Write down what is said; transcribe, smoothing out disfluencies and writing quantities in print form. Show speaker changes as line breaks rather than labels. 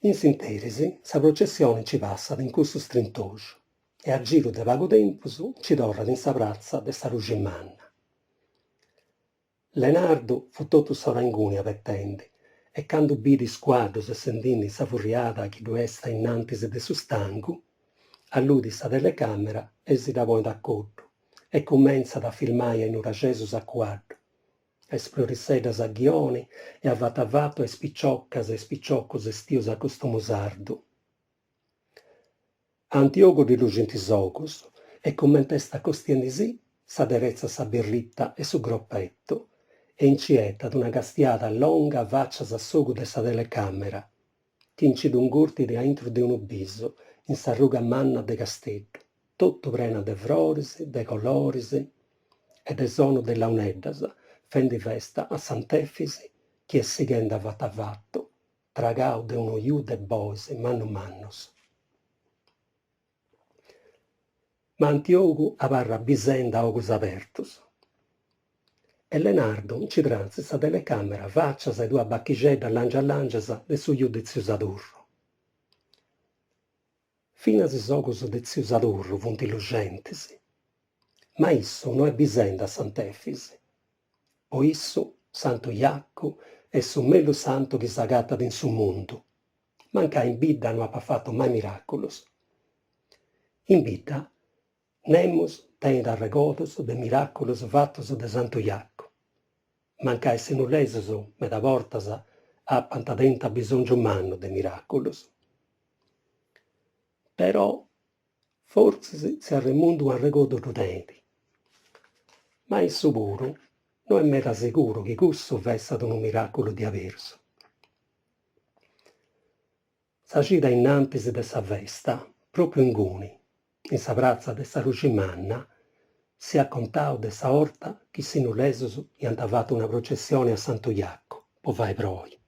In s'interis sa processioni nci passat in cussu strintoxu e a giru de pagu tempus nci torrat in sa pratza de sa Ruxi Manna. Lenardu fut totu s'ora inguni abetendi e candu bit is cuaddus essendindi in sa furriada chi ddu est a innantis de su stangu, alluit sa telecamera e si dda ponit a coddu e cumentzat a filmai a is nuraxesus a cuaddu, a is frorixeddas a ghioni e avatu avatu a is piciocas e is piciocus estius a costumu sardu. A Antiogu ddi luxint is ogus e cumenti est acostiendisì s'aderetzat sa berrita e su gropetu e nci 'etat una castiada longa fàcias a s'ogu de sa telecamera chi nci ddu ingurtit aintru de unu bisu in s'arruga manna de Casteddu, totu prena de froris, de coloris e de sonu de launeddas fendi festa a Sant'Efis chi est sighendi avatu avatu tragau de unu juu de bois mannu mannus. Ma Antiogu abarrat bisendi a ogus abertus. E Lenardu nci trantzit sa telecamera fàcias a duas bachixeddas làngias làngias de su juu de tziu Sadurru. Finas is ogus de tziu Sadurru funt luxentis. Ma issu no est bisendi a Sant'Efis. Po issu, Santu Jacu est su mellus santu chi s'agatat in su mundu, mancai in bidda no apat fatu mai miràculus. In bidda, nemus tenit arregodus de miràculus fatus de Santu Jacu, mancai is sinulesus meda bortas apant tentu abisòngiu mannu de miràculus. Però Fortzis tziu Arremundu un'arregodu ddu tenit. Ma issu puru no est meda seguru chi cussu fessat unu miràculu diaberus. Sa cida innantis de sa festa, pròpriu inguni, in sa pratza de sa Ruxi Manna, s'iat contau de sa 'orta chi is sinulesus iant fatu una processioni a Santu Jacu po fai proi.